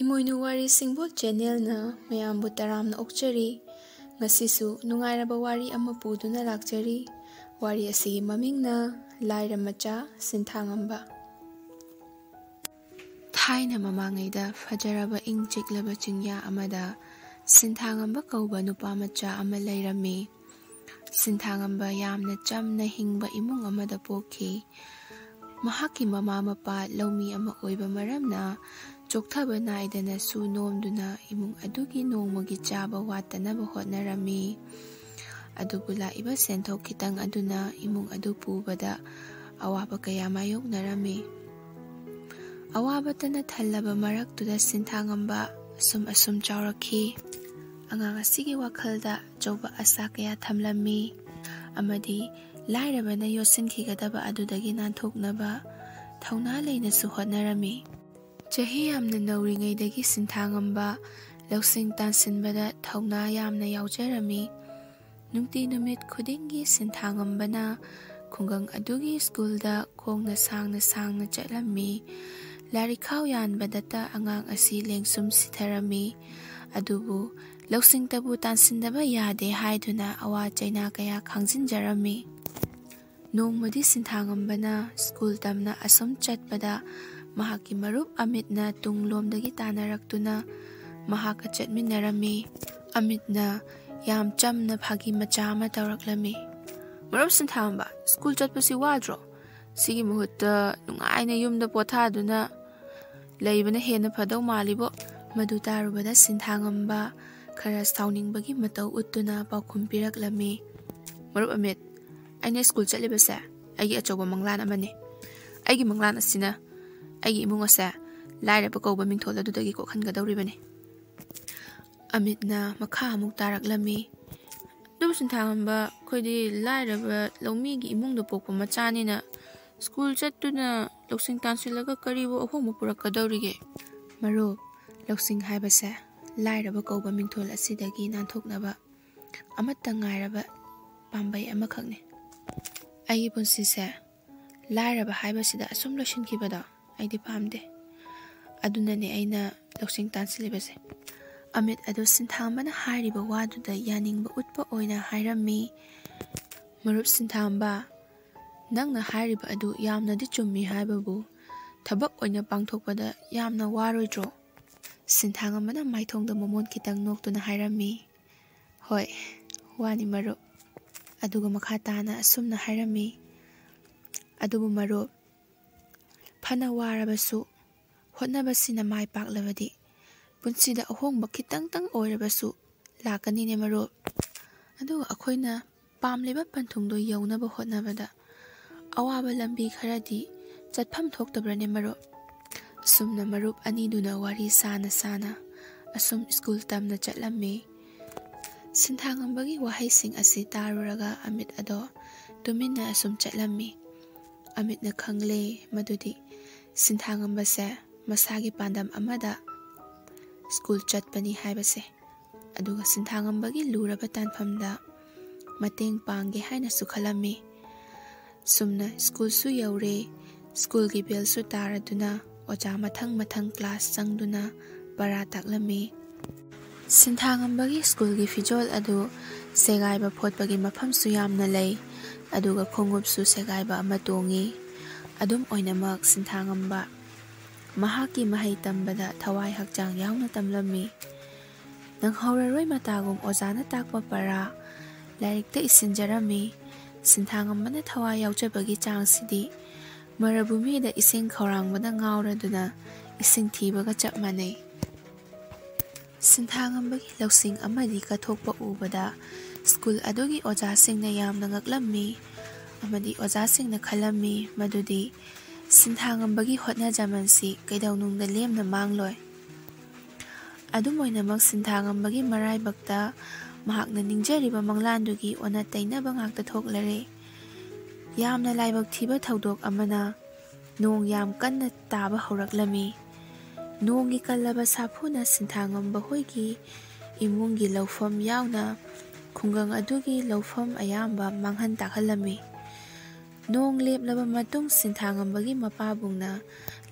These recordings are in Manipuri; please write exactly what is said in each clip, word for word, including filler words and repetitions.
ꯏꯃꯣꯏꯅꯨ ꯋꯥꯔꯤ ꯁꯤꯡꯕꯣꯠ ꯆꯦꯅꯦꯜꯅ ꯃꯌꯥꯝꯕꯨ ꯇꯔꯥꯝꯅ ꯑꯣꯛꯆꯔꯤ꯫ ꯉꯁꯤꯁꯨ ꯅꯨꯡꯉꯥꯏꯔꯕ ꯋꯥꯔꯤ ꯑꯃ ꯄꯨꯗꯨꯅ ꯂꯥꯛꯆꯔꯤ꯫ ꯋꯥꯔꯤ ꯑꯁꯤꯒꯤ ꯃꯃꯤꯡꯅ ꯂꯥꯏꯔ ꯃꯆꯥ ꯁꯤꯟꯊꯥꯉꯝꯕ꯫ ꯊꯥꯏꯅ ꯃꯃꯥꯡꯉꯩꯗ ꯐꯖꯔꯕ ꯏꯪ ꯆꯤꯛꯂꯕ ꯆꯤꯡꯌꯥ ꯑꯃꯗ ꯁꯤꯟꯊꯥꯉꯝꯕ ꯀꯧꯕ ꯅꯨꯄꯥ ꯃꯆꯥ ꯑꯃ ꯂꯩꯔꯝꯃꯤ꯫ ꯁꯤꯟꯊꯥꯉꯝꯕ ꯌꯥꯝꯅ ꯆꯝꯅ ꯍꯤꯡꯕ ꯏꯃꯨꯡ ꯑꯃꯗ ꯄꯣꯛꯈꯤ꯫ ꯃꯍꯥꯛꯀꯤ ꯃꯃꯥ ꯃꯄꯥ ꯂꯧꯃꯤ ꯑꯃ ꯑꯣꯏꯕ ꯃꯔꯝꯅ ꯆꯣꯛꯊꯕ ꯅꯥꯏꯗꯅ ꯁꯨ ꯅꯣꯝꯗꯨꯅ ꯏꯃꯨꯡ ꯑꯗꯨꯒꯤ ꯅꯣꯡꯃꯒꯤ ꯆꯥꯕ ꯋꯥꯠꯇꯅꯕ ꯍꯣꯠꯅꯔꯝꯃꯤ꯫ ꯑꯗꯨꯕꯨ ꯂꯥꯛꯏꯕ ꯁꯦꯟꯊꯣꯛ ꯈꯤꯇꯪ ꯑꯗꯨꯅ ꯏꯃꯨꯡ ꯑꯗꯨ ꯄꯨꯕꯗ ꯑꯋꯥꯕ ꯀꯌꯥ ꯃꯥꯌꯣꯛꯅꯔꯝꯃꯤ꯫ ꯑꯋꯥꯕꯇꯅ ꯊꯜꯂꯕ ꯃꯔꯛꯇꯨꯗ ꯁꯤꯟꯊꯥꯉꯝꯕ ꯑꯁꯨꯝ ꯑꯁꯨꯝ ꯆꯥꯎꯔꯛꯈꯤ꯫ ꯑꯉꯥꯡ ꯑꯁꯤꯒꯤ ꯋꯥꯈꯜꯗ ꯑꯆꯧꯕ ꯑꯁꯥ ꯀꯌꯥ ꯊꯝꯂꯝꯃꯤ ꯑꯃꯗꯤ ꯂꯥꯏꯔꯕꯅ ꯌꯣꯠꯁꯤꯟꯈꯤꯒꯗꯕ ꯑꯗꯨꯗꯒꯤ ꯅꯥꯟꯊꯣꯛꯅꯕ ꯊꯧꯅꯥ ꯂꯩꯅꯁꯨ ꯍꯣꯠꯅꯔꯝꯃꯤ꯫ ꯆꯍꯤ ꯌꯥꯝꯅ ꯅꯧꯔꯤꯉꯩꯗꯒꯤ ꯁꯤꯟꯊꯥꯉꯝꯕ ꯂꯧꯁꯤꯡ ꯇꯥꯟꯁꯤꯟꯕꯗ ꯊꯧꯅꯥ ꯌꯥꯝꯅ ꯌꯥꯎꯖꯔꯝꯃꯤ꯫ ꯅꯨꯡꯇꯤ ꯅꯨꯃꯤꯠ ꯈꯨꯗꯤꯡꯒꯤ ꯁꯤꯟꯊꯥꯉꯝꯕꯅ ꯈꯨꯡꯒꯪ ꯑꯗꯨꯒꯤ ꯁ꯭ꯀꯨꯜꯗ ꯈꯣꯡꯅ ꯁꯥꯡꯅ ꯁꯥꯡꯅ ꯆꯠꯂꯝꯃꯤ꯫ ꯂꯥꯏꯔꯤꯛ ꯈꯥꯎ ꯌꯥꯟꯕꯗꯇ ꯑꯉꯥꯡ ꯑꯁꯤ ꯂꯦꯡꯁꯨꯝ ꯁꯤꯊꯔꯝꯃꯤ꯫ ꯑꯗꯨꯕꯨ ꯂꯧꯁꯤꯡꯇꯕꯨ ꯇꯥꯟꯁꯤꯟꯗꯕ ꯌꯥꯗꯦ ꯍꯥꯏꯗꯨꯅ ꯑꯋꯥ ꯆꯩꯅꯥ ꯀꯌꯥ ꯈꯥꯡꯖꯤꯟꯖꯔꯝꯃꯤ꯫ ꯅꯣꯡꯃꯗꯤ ꯁꯤꯟꯊꯥꯉꯝꯕꯅ ꯁ꯭ꯀꯨꯜ ꯇꯝꯅ ꯑꯁꯨꯝ ꯆꯠꯄꯗ ꯃꯍꯥꯛꯀꯤ ꯃꯔꯨꯞ ꯑꯃꯤꯠꯅ ꯇꯨꯡꯂꯣꯝꯗꯒꯤ ꯇꯥꯟꯅꯔꯛꯇꯨꯅ ꯃꯍꯥꯛꯀ ꯆꯠꯃꯤꯟꯅꯔꯝꯃꯤ꯫ ꯑꯃꯤꯠꯅ ꯌꯥꯝ ꯆꯝꯅ ꯐꯥꯒꯤ ꯃꯆꯥ ꯑꯃ ꯇꯧꯔꯛꯂꯝꯃꯤ꯫ "ꯃꯔꯨꯞ ꯁꯤꯟꯊꯥꯉꯝꯕ, ꯁ꯭ꯀꯨꯜ ꯆꯠꯄꯁꯤ ꯋꯥꯗ꯭ꯔꯣ? ꯁꯤꯒꯤ ꯃꯍꯨꯠꯇ ꯅꯨꯡꯉꯥꯏꯅ ꯌꯨꯝꯗ ꯄꯣꯊꯥꯗꯨꯅ ꯂꯩꯕꯅ ꯍꯦꯟꯅ ꯐꯗꯧ ꯃꯥꯜꯂꯤꯕꯣ?" ꯃꯗꯨ ꯇꯥꯔꯨꯕꯗ ꯁꯤꯟꯊꯥꯉꯝꯕ ꯈꯔ ꯁꯥꯎꯅꯤꯡꯕꯒꯤ ꯃꯇꯧ ꯎꯠꯇꯨꯅ ꯄꯥꯎꯈꯨꯝ ꯄꯤꯔꯛꯂꯝꯃꯤ꯫ "ꯃꯔꯨꯞ ꯑꯃꯤꯠ, ꯑꯩꯅ ꯁ꯭ꯀꯨꯜ ꯆꯠꯂꯤꯕꯁꯦ ꯑꯩꯒꯤ ꯑꯆꯧꯕ ꯃꯪꯂꯥꯟ ꯑꯃꯅꯤ꯫ ꯑꯩꯒꯤ ꯃꯪꯂꯥꯟ ꯑꯁꯤꯅ ꯑꯩꯒꯤ ꯏꯃꯨꯡ ꯑꯁꯦ ꯂꯥꯏꯔꯕ ꯀꯧꯕ ꯃꯤꯡꯊꯣꯜ ꯑꯗꯨꯗꯒꯤ ꯀꯣꯛꯍꯟꯒꯗꯧꯔꯤꯕꯅꯤ꯫" ꯑꯃꯤꯠꯅ ꯃꯈꯥ ꯑꯃꯨꯛ ꯇꯥꯔꯛꯂꯝꯃꯤ꯫ "ꯑꯗꯨꯕꯨ ꯁꯤꯟꯊꯥꯉꯝꯕ, ꯑꯩꯈꯣꯏꯗꯤ ꯂꯥꯏꯔꯕ ꯂꯧꯃꯤꯒꯤ ꯏꯃꯨꯡꯗ ꯄꯣꯛꯄ ꯃꯆꯥꯅꯤꯅ ꯁ꯭ꯀꯨꯜ ꯆꯠꯇꯨꯅ ꯂꯧꯁꯤꯡ ꯇꯥꯟꯁꯤꯜꯂꯒ ꯀꯔꯤꯕꯨ ꯑꯍꯣꯡꯕ ꯄꯨꯔꯛꯀꯗꯧꯔꯤꯒꯦ?" ꯃꯔꯨꯞ, ꯂꯧꯁꯤꯡ ꯍꯥꯏꯕꯁꯦ ꯂꯥꯏꯔꯕ ꯀꯧꯕ ꯃꯤꯡꯊꯣꯜ ꯑꯁꯤꯗꯒꯤ ꯅꯥꯟꯊꯣꯛꯅꯕ ꯑꯃꯠꯇ ꯉꯥꯏꯔꯕ ꯄꯥꯝꯕꯩ ꯑꯃꯈꯛꯅꯤ꯫ ꯑꯩꯒꯤ ꯄꯨꯟꯁꯤꯁꯦ ꯂꯥꯏꯔꯕ ꯍꯥꯏꯕꯁꯤꯗ ꯑꯁꯨꯝ ꯂꯣꯏꯁꯤꯟꯈꯤꯕꯗꯣ ꯑꯩꯗꯤ ꯄꯥꯝꯗꯦ꯫ ꯑꯗꯨꯅꯅꯦ ꯑꯩꯅ ꯂꯧꯁꯤꯡ ꯇꯥꯟꯁꯤꯜꯂꯤꯕꯁꯦ꯫ ꯑꯃꯤꯠ ꯑꯗꯨ ꯁꯤꯟꯊꯥꯝꯕꯅ ꯍꯥꯏꯔꯤꯕ ꯋꯥꯗꯨꯗ ꯌꯥꯅꯤꯡꯕ ꯎꯠꯄ ꯑꯣꯏꯅ ꯍꯥꯏꯔꯝꯃꯤ, "ꯃꯔꯨꯞ ꯁꯤꯟꯊꯥꯝꯕ, ꯅꯪꯅ ꯍꯥꯏꯔꯤꯕ ꯑꯗꯨ ꯌꯥꯝꯅꯗꯤ ꯆꯨꯝꯃꯤ ꯍꯥꯏꯕꯕꯨ, ꯊꯕꯛ ꯑꯣꯏꯅ ꯄꯥꯡꯊꯣꯛꯄꯗ ꯌꯥꯝꯅ ꯋꯥꯔꯣꯏꯗ꯭ꯔꯣ?" ꯁꯤꯟꯊꯥꯉꯝꯕꯅ ꯃꯥꯏꯊꯣꯡꯗ ꯃꯃꯣꯟ ꯈꯤꯇꯪ ꯅꯣꯛꯇꯨꯅ ꯍꯥꯏꯔꯝꯃꯤ, "ꯍꯣꯏ, ꯋꯥꯅꯤ ꯃꯔꯨꯞ"꯫ ꯑꯗꯨꯒ ꯃꯈꯥ ꯇꯥꯅ ꯑꯁꯨꯝꯅ ꯍꯥꯏꯔꯝꯃꯤ, "ꯑꯗꯨꯕꯨ ꯃꯔꯨꯞ, ꯐꯅ ꯋꯥꯔꯕꯁꯨ ꯍꯣꯠꯅꯕꯁꯤꯅ ꯃꯥꯏ ꯄꯥꯛꯂꯕꯗꯤ ꯄꯨꯟꯁꯤꯗ ꯑꯍꯣꯡꯕ ꯈꯤꯇꯪꯇꯪ ꯑꯣꯏꯔꯕꯁꯨ ꯂꯥꯛꯀꯅꯤꯅꯦ ꯃꯔꯨꯞ꯫ ꯑꯗꯨꯒ ꯑꯩꯈꯣꯏꯅ ꯄꯥꯝꯂꯤꯕ ꯄꯟꯊꯨꯡꯗꯣ ꯌꯧꯅꯕ ꯍꯣꯠꯅꯕꯗ ꯑꯋꯥꯕ ꯂꯝꯕꯤ ꯈꯔꯗꯤ ꯆꯠꯐꯝ ꯊꯣꯛꯇꯕ꯭ꯔꯅꯦ ꯃꯔꯨꯞ?" ꯑꯁꯨꯝꯅ ꯃꯔꯨꯞ ꯑꯅꯤꯗꯨꯅ ꯋꯥꯔꯤ ꯁꯥꯅ ꯁꯥꯅ ꯑꯁꯨꯝ ꯁ꯭ꯀꯨꯜ ꯇꯝꯅ ꯆꯠꯂꯝꯃꯤ꯫ ꯁꯤꯟꯊꯥꯉꯝꯕꯒꯤ ꯋꯥꯍꯩꯁꯤꯡ ꯑꯁꯤ ꯇꯥꯔꯨꯔꯒ ꯑꯃꯤꯠ ꯑꯗꯣ ꯇꯨꯃꯤꯟꯅ ꯑꯁꯨꯝ ꯆꯠꯂꯝꯃꯤ꯫ ꯑꯃꯤꯠꯅ ꯈꯪꯂꯦ ꯃꯗꯨꯗꯤ ꯁꯤꯟꯊꯥꯉꯝꯕꯁꯦ ꯃꯁꯥꯒꯤ ꯄꯥꯟꯗꯝ ꯑꯃꯗ ꯁ꯭ꯀꯨꯜ ꯆꯠꯄꯅꯤ ꯍꯥꯏꯕꯁꯦ꯫ ꯑꯗꯨꯒ ꯁꯤꯟꯊꯥꯉꯝꯕꯒꯤ ꯂꯨꯔꯕ ꯇꯥꯟꯐꯝꯗ ꯃꯇꯦꯡ ꯄꯥꯡꯒꯦ ꯍꯥꯏꯅꯁꯨ ꯈꯜꯂꯝꯃꯤ꯫ ꯁꯨꯝꯅ ꯁ꯭ꯀꯨꯜꯁꯨ ꯌꯧꯔꯦ, ꯁ꯭ꯀꯨꯜꯒꯤ ꯕꯦꯜꯁꯨ ꯇꯥꯔꯗꯨꯅ ꯑꯣꯖꯥ ꯃꯊꯪ ꯃꯊꯪ ꯀ꯭ꯂꯥꯁ ꯆꯪꯗꯨꯅ ꯄꯔꯥ ꯇꯥꯛꯂꯝꯃꯤ꯫ ꯁꯤꯟꯊꯥꯉꯝꯕꯒꯤ ꯁ꯭ꯀꯨꯜꯒꯤ ꯐꯤꯖꯣꯜ ꯑꯗꯨ ꯁꯦꯒꯥꯏꯕ ꯐꯣꯠꯄꯒꯤ ꯃꯐꯝꯁꯨ ꯌꯥꯝꯅ ꯂꯩ, ꯑꯗꯨꯒ ꯈꯣꯡꯎꯞꯁꯨ ꯁꯦꯒꯥꯏꯕ ꯑꯃ ꯇꯣꯡꯉꯤ꯫ ꯑꯗꯨꯝ ꯑꯣꯏꯅꯃꯛ ꯁꯤꯟꯊꯥꯉꯝꯕ ꯃꯍꯥꯛꯀꯤ ꯃꯍꯩ ꯇꯝꯕꯗ ꯊꯋꯥꯏ ꯍꯛꯆꯥꯡ ꯌꯥꯎꯅ ꯇꯝꯂꯝꯃꯤ꯫ ꯅꯪꯍꯧꯔꯔꯣꯏ ꯃꯇꯥꯒꯨꯝ ꯑꯣꯖꯥꯅ ꯇꯥꯛꯄ ꯄꯔꯥ ꯂꯥꯏꯔꯤꯛꯇ ꯏꯁꯤꯟꯖꯔꯝꯃꯤ꯫ ꯁꯤꯟꯊꯥꯉꯝꯕꯅ ꯊꯋꯥꯏ ꯌꯥꯎꯖꯕꯒꯤ ꯆꯥꯡꯁꯤꯗꯤ ꯃꯔꯚꯨꯃꯤꯗ ꯏꯁꯤꯡ ꯈꯧꯔꯥꯡꯕꯗ ꯉꯥꯎꯔꯗꯨꯅ ꯏꯁꯤꯡ ꯊꯤꯕꯒ ꯆꯞ ꯃꯥꯟꯅꯩ꯫ ꯁꯤꯟꯊꯥꯉꯝꯕꯒꯤ ꯂꯧꯁꯤꯡ ꯑꯃꯗꯤ ꯀꯠꯊꯣꯛꯄ ꯎꯕꯗ ꯁ꯭ꯀꯨꯜ ꯑꯗꯨꯒꯤ ꯑꯣꯖꯥꯁꯤꯡꯅ ꯌꯥꯝꯅ ꯉꯛꯂꯝꯃꯤ ꯑꯃꯗꯤ ꯑꯣꯖꯥꯁꯤꯡꯅ ꯈꯜꯂꯝꯃꯤ ꯃꯗꯨꯗꯤ ꯁꯤꯟꯊꯥꯉꯝꯕꯒꯤ ꯍꯣꯠꯅꯖꯃꯟꯁꯤ ꯀꯩꯗꯧꯅꯨꯡꯗ ꯂꯦꯝꯅ ꯃꯥꯡꯂꯣꯏ꯫ ꯑꯗꯨꯝ ꯑꯣꯏꯅꯃꯛ ꯁꯤꯟꯊꯥꯉꯝꯕꯒꯤ ꯃꯔꯥꯏꯕꯛꯇ ꯃꯍꯥꯛꯅ ꯅꯤꯡꯖꯔꯤꯕ ꯃꯪꯂꯥꯟꯗꯨꯒꯤ ꯑꯣꯟꯅ ꯇꯩꯅꯕ ꯉꯥꯛꯇ ꯊꯣꯛꯂꯔꯦ꯫ ꯌꯥꯝꯅ ꯂꯥꯏꯕꯛ ꯊꯤꯕ ꯊꯧꯗꯣꯛ ꯑꯃꯅ ꯅꯣꯡ ꯌꯥꯝ ꯀꯟꯅ ꯇꯥꯕ ꯍꯧꯔꯛꯂꯝꯃꯤ꯫ ꯅꯣꯡꯒꯤ ꯀꯜꯂꯕ ꯁꯥꯐꯨꯅ ꯁꯤꯟꯊꯥꯉꯝꯕ ꯍꯣꯏꯒꯤ ꯏꯃꯨꯡꯒꯤ ꯂꯧꯐꯝ ꯌꯥꯎꯅ ꯈꯨꯡꯒꯪ ꯑꯗꯨꯒꯤ ꯂꯧꯐꯝ ꯑꯌꯥꯝꯕ ꯃꯥꯡꯍꯟ ꯇꯥꯛꯍꯜꯂꯝꯃꯤ꯫ ꯅꯣꯡ ꯂꯦꯞꯂꯕ ꯃꯇꯨꯡ, ꯁꯤꯟꯊꯥꯉꯝꯕꯒꯤ ꯃꯄꯥꯕꯨꯡꯅ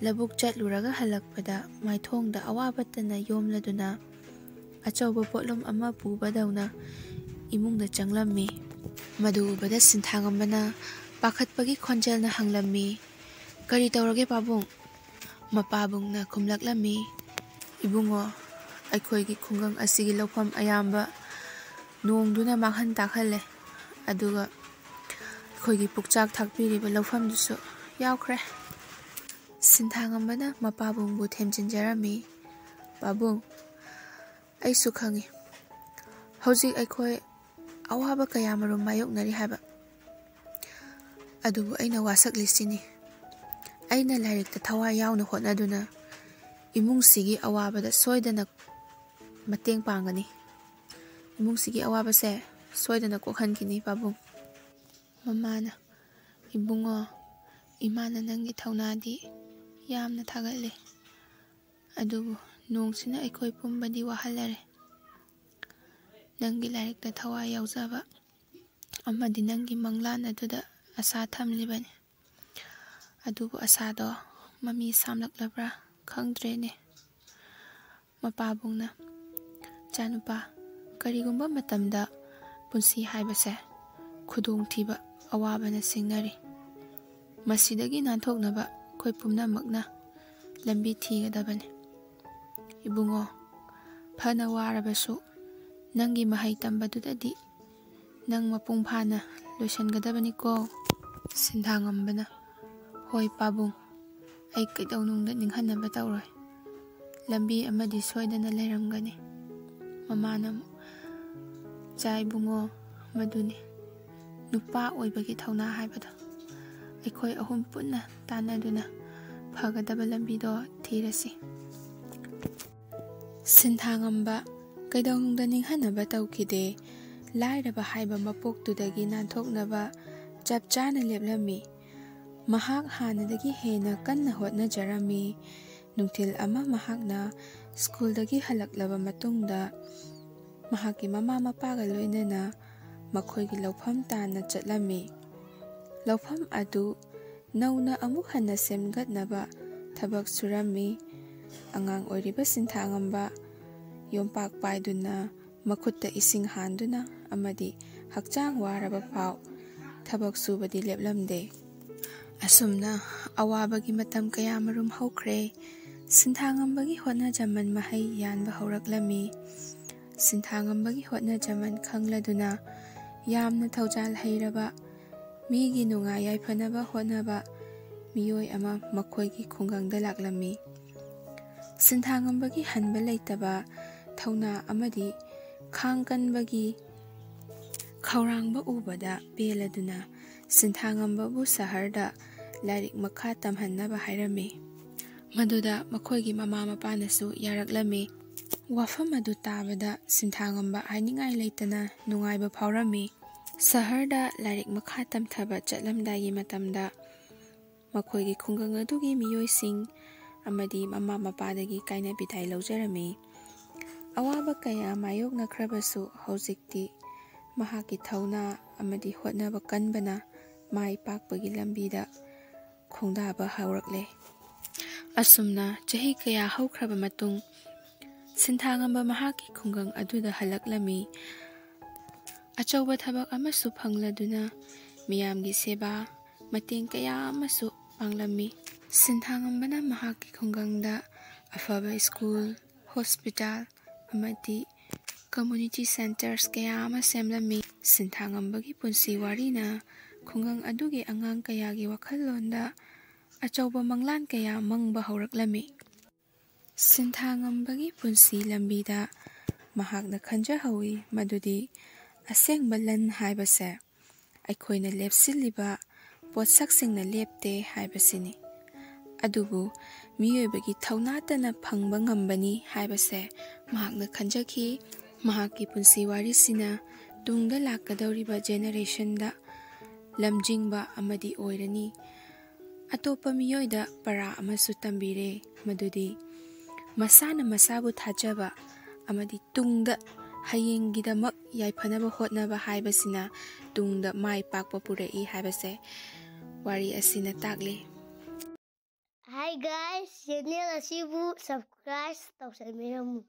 ꯂꯧꯕꯨꯛ ꯆꯠꯂꯨꯔꯒ ꯍꯜꯂꯛꯄꯗ, ꯃꯥꯏꯊꯣꯡꯗ ꯑꯋꯥꯕꯇꯅ ꯌꯣꯝꯂꯗꯨꯅ, ꯑꯆꯧꯕ ꯄꯣꯠꯂꯨꯝ ꯑꯃ ꯄꯨꯕꯗꯧꯅ ꯏꯃꯨꯡꯗ ꯆꯪꯂꯝꯃꯤ꯫ ꯃꯗꯨ ꯎꯕꯗ ꯁꯤꯟꯊꯥꯉꯝꯕꯅ ꯄꯥꯈꯠꯄꯒꯤ ꯈꯣꯟꯖꯦꯜꯅ ꯍꯪꯂꯝꯃꯤ, "ꯀꯔꯤ ꯇꯧꯔꯒꯦ, ꯄꯥꯕꯨꯡ?" ꯃꯄꯥꯕꯨꯡꯅ ꯈꯨꯝꯂꯛꯂꯝꯃꯤ, "ꯏꯕꯨꯡꯉꯣ, ꯑꯩꯈꯣꯏꯒꯤ ꯈꯨꯡꯒꯪ ꯑꯁꯤꯒꯤ ꯂꯧꯐꯝ ꯑꯌꯥꯝꯕ ꯅꯣꯡꯗꯨꯅ ꯃꯥꯡꯍꯟ ꯇꯥꯛꯍꯜꯂꯦ, ꯑꯗꯨꯒ ꯑꯩꯈꯣꯏꯒꯤ ꯄꯨꯛꯆꯥꯛ ꯊꯥꯛꯄꯤꯔꯤꯕ ꯂꯧꯐꯝꯗꯨꯁꯨ ꯌꯥꯎꯈ꯭ꯔꯦ꯫" ꯁꯤꯟꯊꯥꯉꯝꯕꯅ ꯃꯄꯥꯕꯨꯡꯕꯨ ꯊꯦꯝꯖꯤꯟꯖꯔꯝꯃꯤ, "ꯄꯥꯕꯨꯡ, ꯑꯩꯁꯨ ꯈꯪꯏ, ꯍꯧꯖꯤꯛ ꯑꯩꯈꯣꯏ ꯑꯋꯥꯕ ꯀꯌꯥ ꯃꯔꯨꯝ ꯃꯥꯌꯣꯛꯅꯔꯤ ꯍꯥꯏꯕ꯫ ꯑꯗꯨꯕꯨ ꯑꯩꯅ ꯋꯥꯁꯛꯂꯤꯁꯤꯅꯤ, ꯑꯩꯅ ꯂꯥꯏꯔꯤꯛꯇ ꯊꯋꯥꯏ ꯌꯥꯎꯅ ꯍꯣꯠꯅꯗꯨꯅ ꯏꯃꯨꯡꯁꯤꯒꯤ ꯑꯋꯥꯕꯗ ꯁꯣꯏꯗꯅ ꯃꯇꯦꯡ ꯄꯥꯡꯒꯅꯤ꯫ ꯏꯃꯨꯡꯁꯤꯒꯤ ꯑꯋꯥꯕꯁꯦ ꯁꯣꯏꯗꯅ ꯀꯣꯛꯍꯟꯈꯤꯅꯤ, ꯄꯥꯕꯨꯡ꯫" ꯃꯃꯥꯅ, "ꯏꯕꯨꯡꯉꯣ, ꯏꯃꯥꯅ ꯅꯪꯒꯤ ꯊꯧꯅꯥꯗꯤ ꯌꯥꯝꯅ ꯊꯥꯒꯠꯂꯤ꯫ ꯑꯗꯨꯕꯨ ꯅꯣꯡꯁꯤꯅ ꯑꯩꯈꯣꯏ ꯄꯨꯝꯕꯗꯤ ꯋꯥꯍꯜꯂꯔꯦ꯫ ꯅꯪꯒꯤ ꯂꯥꯏꯔꯤꯛꯇ ꯊꯋꯥꯏ ꯌꯥꯎꯖꯕ ꯑꯃꯗꯤ ꯅꯪꯒꯤ ꯃꯪꯂꯥꯟ ꯑꯗꯨꯗ ꯑꯁꯥ ꯊꯝꯂꯤꯕꯅꯤ꯫ ꯑꯗꯨꯕꯨ ꯑꯁꯥꯗꯣ ꯃꯃꯤ ꯁꯥꯝꯂꯛꯂꯕ꯭ꯔꯥ ꯈꯪꯗ꯭ꯔꯦꯅꯦ꯫" ꯃꯄꯥꯕꯨꯡꯅ, "ꯏꯆꯥꯅꯨꯄꯥ, ꯀꯔꯤꯒꯨꯝꯕ ꯃꯇꯝꯗ ꯄꯨꯟꯁꯤ ꯍꯥꯏꯕꯁꯦ ꯈꯨꯗꯣꯡꯊꯤꯕ ꯑꯋꯥꯕꯅ ꯁꯤꯡꯅꯔꯤ꯫ ꯃꯁꯤꯗꯒꯤ ꯅꯥꯟꯊꯣꯛꯅꯕ ꯑꯩꯈꯣꯏ ꯄꯨꯝꯅꯃꯛꯅ ꯂꯝꯕꯤ ꯊꯤꯒꯗꯕꯅꯤ꯫ ꯏꯕꯨꯡꯉꯣ, ꯐꯅ ꯋꯥꯔꯕꯁꯨ ꯅꯪꯒꯤ ꯃꯍꯩ ꯇꯝꯕꯗꯨꯗꯗꯤ ꯅꯪ ꯃꯄꯨꯡ ꯐꯥꯅ ꯂꯣꯏꯁꯤꯟꯒꯗꯕꯅꯤꯀꯣ꯫" ꯁꯤꯟꯊꯥꯉꯝꯕꯅ, "ꯍꯣꯏ ꯄꯥꯕꯨꯡ, ꯑꯩ ꯀꯩꯗꯧꯅꯨꯡꯗ ꯅꯤꯡꯍꯟꯅꯕ ꯇꯧꯔꯣꯏ꯫ ꯂꯝꯕꯤ ꯑꯃꯗꯤ ꯁꯣꯏꯗꯅ ꯂꯩꯔꯝꯒꯅꯤ꯫" ꯃꯃꯥꯅ ꯑꯃꯨꯛ, "ꯏꯆꯥ ꯏꯕꯨꯡꯉꯣ, ꯃꯗꯨꯅꯤ ꯅꯨꯄꯥ ꯑꯣꯏꯕꯒꯤ ꯊꯧꯅꯥ ꯍꯥꯏꯕꯗꯣ꯫ ꯑꯩꯈꯣꯏ ꯑꯍꯨꯝ ꯄꯨꯟꯅ ꯇꯥꯟꯅꯗꯨꯅ ꯐꯒꯗꯕ ꯂꯝꯕꯤꯗꯣ ꯊꯤꯔꯁꯤ꯫" ꯁꯤꯟꯊꯥꯉꯝꯕ ꯀꯩꯗꯧꯅꯨꯡꯗ ꯅꯤꯡꯍꯟꯅꯕ ꯇꯧꯈꯤꯗꯦ꯫ ꯂꯥꯏꯔꯕ ꯍꯥꯏꯕ ꯃꯄꯣꯛꯇꯨꯗꯒꯤ ꯅꯥꯟꯊꯣꯛꯅꯕ ꯆꯞ ꯆꯥꯅ ꯂꯦꯞꯂꯝꯃꯤ꯫ ꯃꯍꯥꯛ ꯍꯥꯟꯅꯗꯒꯤ ꯍꯦꯟꯅ ꯀꯟꯅ ꯍꯣꯠꯅꯖꯔꯝꯃꯤ꯫ ꯅꯨꯡꯊꯤꯜ ꯑꯃ ꯃꯍꯥꯛꯅ ꯁ꯭ꯀꯨꯜꯗꯒꯤ ꯍꯜꯂꯛꯂꯕ ꯃꯇꯨꯡꯗ ꯃꯍꯥꯛꯀꯤ ꯃꯃꯥ ꯃꯄꯥꯒ ꯂꯣꯏꯅꯅ ꯃꯈꯣꯏꯒꯤ ꯂꯧꯐꯝ ꯇꯥꯟꯅ ꯆꯠꯂꯝꯃꯤ꯫ ꯂꯧꯐꯝ ꯑꯗꯨ ꯅꯧꯅ ꯑꯃꯨꯛ ꯍꯟꯅ ꯁꯦꯝꯒꯠꯅꯕ ꯊꯕꯛ ꯁꯨꯔꯝꯃꯤ꯫ ꯑꯉꯥꯡ ꯑꯣꯏꯔꯤꯕ ꯁꯤꯟꯊꯥꯉꯝꯕ ꯌꯣꯝꯄꯥꯛ ꯄꯥꯏꯗꯨꯅ, ꯃꯈꯨꯠꯇ ꯏꯁꯤꯡ ꯍꯥꯟꯗꯨꯅ ꯑꯃꯗꯤ ꯍꯛꯆꯥꯡ ꯋꯥꯔꯕ ꯐꯥꯎ ꯊꯕꯛ ꯁꯨꯕꯗꯤ ꯂꯦꯞꯂꯝꯗꯦ꯫ ꯑꯁꯨꯝꯅ ꯑꯋꯥꯕꯒꯤ ꯃꯇꯝ ꯀꯌꯥ ꯃꯔꯨꯝ ꯍꯧꯈ꯭ꯔꯦ꯫ ꯁꯤꯟꯊꯥꯉꯝꯕꯒꯤ ꯍꯣꯠꯅꯖꯃꯟ ꯃꯍꯩ ꯌꯥꯟꯕ ꯍꯧꯔꯛꯂꯝꯃꯤ꯫ ꯁꯤꯟꯊꯥꯉꯝꯕꯒꯤ ꯍꯣꯠꯅꯖꯃꯟ ꯈꯪꯂꯗꯨꯅ ꯌꯥꯝꯅ ꯊꯧꯖꯥꯜ ꯍꯩꯔꯕ, ꯃꯤꯒꯤ ꯅꯨꯡꯉꯥꯏ ꯌꯥꯏꯐꯅꯕ ꯍꯣꯠꯅꯕ ꯃꯤꯑꯣꯏ ꯑꯃ ꯃꯈꯣꯏꯒꯤ ꯈꯨꯡꯒꯪꯗ ꯂꯥꯛꯂꯝꯃꯤ꯫ ꯁꯤꯟꯊꯥꯉꯝꯕꯒꯤ ꯍꯟꯕ ꯂꯩꯇꯕ ꯊꯧꯅꯥ ꯑꯃꯗꯤ ꯈꯥꯡ ꯀꯟꯕꯒꯤ ꯈꯧꯔꯥꯡꯕ ꯎꯕꯗ ꯄꯦꯜꯂꯗꯨꯅ ꯁꯤꯟꯊꯥꯉꯝꯕꯕꯨ ꯁꯍꯔꯗ ꯂꯥꯏꯔꯤꯛ ꯃꯈꯥ ꯇꯝꯍꯟꯅꯕ ꯍꯥꯏꯔꯝꯃꯤ꯫ ꯃꯗꯨꯗ ꯃꯈꯣꯏꯒꯤ ꯃꯃꯥ ꯃꯄꯥꯅꯁꯨ ꯌꯥꯔꯛꯂꯝꯃꯤ꯫ ꯋꯥꯐꯝ ꯑꯗꯨ ꯇꯥꯕꯗ ꯁꯤꯟꯊꯥꯉꯝꯕ ꯍꯥꯏꯅꯤꯡꯉꯥꯏ ꯂꯩꯇꯅ ꯅꯨꯡꯉꯥꯏꯕ ꯐꯥꯎꯔꯝꯃꯤ꯫ ꯁꯍꯔꯗ ꯂꯥꯏꯔꯤꯛ ꯃꯈꯥ ꯇꯝꯊꯕ ꯆꯠꯂꯝꯗꯥꯏꯒꯤ ꯃꯇꯝꯗ ꯃꯈꯣꯏꯒꯤ ꯈꯨꯡꯒꯪ ꯑꯗꯨꯒꯤ ꯃꯤꯑꯣꯏꯁꯤꯡ ꯑꯃꯗꯤ ꯃꯃꯥ ꯃꯄꯥꯗꯒꯤ ꯀꯥꯏꯅ ꯕꯤꯗꯥꯏ ꯂꯧꯖꯔꯝꯃꯤ꯫ ꯑꯋꯥꯕ ꯀꯌꯥ ꯃꯥꯌꯣꯛꯅꯈ꯭ꯔꯕꯁꯨ ꯍꯧꯖꯤꯛꯇꯤ ꯃꯍꯥꯛꯀꯤ ꯊꯧꯅꯥ ꯑꯃꯗꯤ ꯍꯣꯠꯅꯕ ꯀꯟꯕꯅ ꯃꯥꯏ ꯄꯥꯛꯄꯒꯤ ꯂꯝꯕꯤꯗ ꯈꯣꯡꯗꯥꯕ ꯍꯧꯔꯛꯂꯦ꯫ ꯑꯁꯨꯝꯅ ꯆꯍꯤ ꯀꯌꯥ ꯍꯧꯈ꯭ꯔꯕ ꯃꯇꯨꯡ, ꯁꯤꯟꯊꯥꯉꯝꯕ ꯃꯍꯥꯛꯀꯤ ꯈꯨꯡꯒꯪ ꯑꯗꯨꯗ ꯍꯜꯂꯛꯂꯝꯃꯤ꯫ ꯑꯆꯧꯕ ꯊꯕꯛ ꯑꯃꯁꯨ ꯐꯪꯂꯗꯨꯅ ꯃꯤꯌꯥꯝꯒꯤ ꯁꯦꯕꯥ, ꯃꯇꯦꯡ ꯀꯌꯥ ꯑꯃꯁꯨ ꯄꯥꯡꯂꯝꯃꯤ꯫ ꯁꯤꯟꯊꯥꯉꯝꯕꯅ ꯃꯍꯥꯛꯀꯤ ꯈꯨꯡꯒꯪꯗ ꯑꯐꯕ ꯁ꯭ꯀꯨꯜ, ꯍꯣꯁꯄꯤꯇꯥꯜ ꯑꯃꯗꯤ ꯀꯝꯃ꯭ꯌꯨꯅꯤꯇꯤ ꯁꯦꯟꯇꯔꯁ ꯀꯌꯥ ꯑꯃ ꯁꯦꯝꯂꯝꯃꯤ꯫ ꯁꯤꯟꯊꯥꯉꯝꯕꯒꯤ ꯄꯨꯟꯁꯤ ꯋꯥꯔꯤꯅ ꯈꯨꯡꯒꯪ ꯑꯗꯨꯒꯤ ꯑꯉꯥꯡ ꯀꯌꯥꯒꯤ ꯋꯥꯈꯜꯂꯣꯟꯗ ꯑꯆꯧꯕ ꯃꯪꯂꯥꯟ ꯀꯌꯥ ꯃꯪꯕ ꯍꯧꯔꯛꯂꯝꯃꯤ꯫ ꯁꯤꯟꯊꯥꯉꯝꯕꯒꯤ ꯄꯨꯟꯁꯤ ꯂꯝꯕꯤꯗ ꯃꯍꯥꯛꯅ ꯈꯟꯖꯍꯧꯏ ꯃꯗꯨꯗꯤ ꯑꯁꯦꯡꯕ ꯂꯟ ꯍꯥꯏꯕꯁꯦ ꯑꯩꯈꯣꯏꯅ ꯂꯦꯞꯁꯤꯜꯂꯤꯕ ꯄꯣꯠꯁꯛꯁꯤꯡꯅ ꯂꯦꯞꯇꯦ ꯍꯥꯏꯕꯁꯤꯅꯤ꯫ ꯑꯗꯨꯕꯨ ꯃꯤꯑꯣꯏꯕꯒꯤ ꯊꯧꯅꯥꯇꯅ ꯐꯪꯕ ꯉꯝꯕꯅꯤ ꯍꯥꯏꯕꯁꯦ ꯃꯍꯥꯛꯅ ꯈꯟꯖꯈꯤ꯫ ꯃꯍꯥꯛꯀꯤ ꯄꯨꯟꯁꯤ ꯋꯥꯔꯤꯁꯤꯅ ꯇꯨꯡꯗ ꯂꯥꯛꯀꯗꯧꯔꯤꯕ ꯖꯦꯅꯦꯔꯦꯁꯟꯗ ꯂꯝꯖꯤꯡꯕ ꯑꯃꯗꯤ ꯑꯣꯏꯔꯅꯤ꯫ ꯑꯇꯣꯞꯄ ꯃꯤꯑꯣꯏꯗ ꯄꯔꯥ ꯑꯃꯁꯨ ꯇꯝꯕꯤꯔꯦ, ꯃꯗꯨꯗꯤ ꯃꯁꯥꯅ ꯃꯁꯥꯕꯨ ꯊꯥꯖꯕ ꯑꯃꯗꯤ ꯇꯨꯡꯗ ꯍꯌꯦꯡꯒꯤꯗꯃꯛ ꯌꯥꯏꯐꯅꯕ ꯍꯣꯠꯅꯕ ꯍꯥꯏꯕꯁꯤꯅ ꯇꯨꯡꯗ ꯃꯥꯏ ꯄꯥꯛꯄ ꯄꯨꯔꯛꯏ ꯍꯥꯏꯕꯁꯦ ꯋꯥꯔꯤ ꯑꯁꯤꯅ ꯇꯥꯛꯂꯤ꯫ Hi guys, channel ꯑꯁꯤꯕꯨ subscribe ꯇꯧꯁꯟꯕꯤꯔꯝꯃꯨ꯫